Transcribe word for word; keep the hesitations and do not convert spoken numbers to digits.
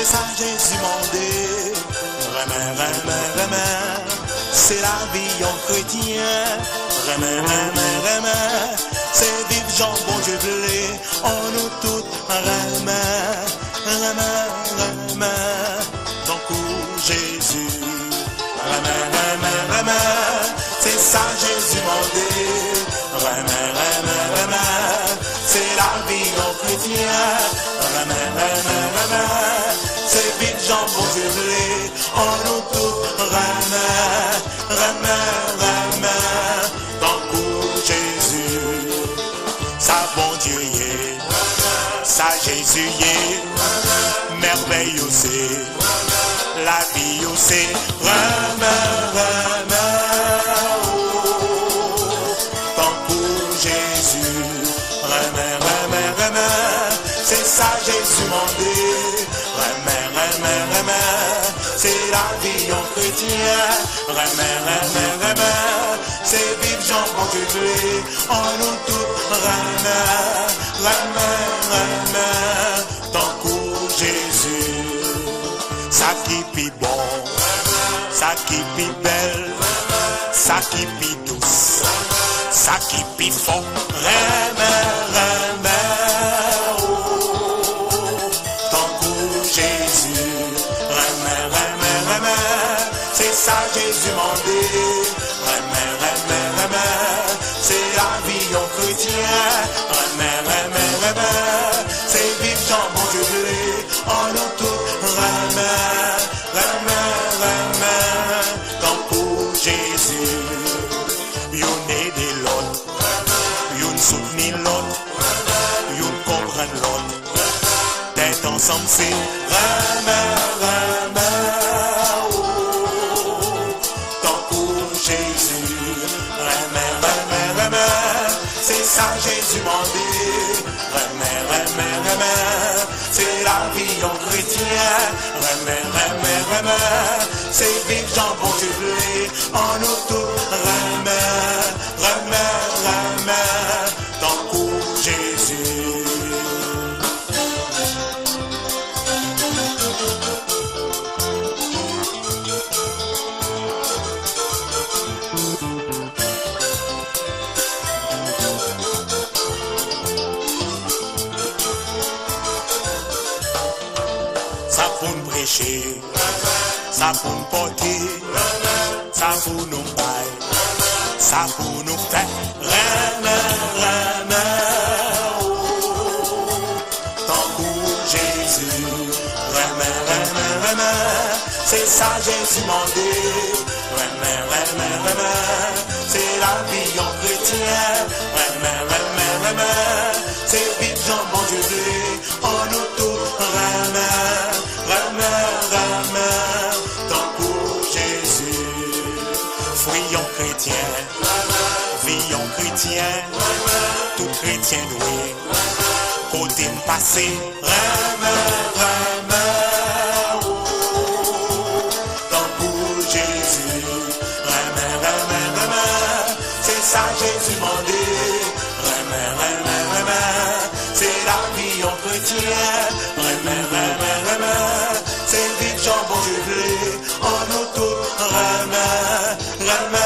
Sa Jezi mande, renmen, renmen, renmen, se lavi yon kretyen. Renmen, renmen, renmen, se viv jan Bondye vle. Annou tout renmen, renmen, renmen, tankou Jezi. Renmen, renmen, renmen, se sa Jezi mande. Renmen, renmen, renmen, se lavi yon kretyen. Renmen, renmen, renmen, se viv jan Bondye vle. Annou tout renmen, renmen, renmen, tankou Jezi. Sa Bondye ye, sa Jezi ye, mèvèy yo se, lavi yo se, renmen, renmen, o, tankou Jezi. Renmen, renmen, renmen, se sa Jezi mande. Renmen, renmen, renmen, se lavi yon kretyen. Renmen, renmen, renmen, se viv jan Bondye vle. Annou tout renmen, renmen, renmen, tankou Jezi. Sa ki pi bon, sa ki pi bèl, sa ki pi dous, sa ki pi fò, renmen, renmen, o, tankou Jezi. Renmen, renmen, renmen, se sa Jezi mande. Renmen, renmen, renmen, se lavi yon kretyen. Renmen, renmen, renmen, se viv jan Bondye vle. Annou tout renmen, renmen, renmen, tankou Jezi. Youn ede lòt, youn soutni lòt, youn konprann lòt. Tèt ansanm se renmen, renmen, o, tankou Jezi. Renmen, renmen, renmen, se sa Jezi mande. Renmen, renmen, renmen, se lavi yon kretyen. Renmen, renmen, renmen, se viv jan Bondye vle. Annou tout renmen, renmen, renmen, tankou Jezi. Sa pou n preche, sa pou n pote, sa pou nou bay, sa pou nou fè. Renmen, renmen, o, tankou Jezi. Renmen, renmen, renmen, se sa Jezi mande. Renmen, renmen, renmen, se lavi yon kretyen. Renmen, renmen, renmen, se viv jan Bondye vle. Annou tout renmen, renmen, renmen, tankou Jezi. Fwi yon kretyen, vi yon kretyen, tout kretyen dwe. Kote m pase, renmen, renmen, o, tankou Jezi. Renmen, renmen, renmen, se sa Jezi mande. Renmen, renmen, renmen, se lavi yon kretyen. Renmen, renmen, renmen, se viv jan Bondye vle. Annou tout renmen, renmen,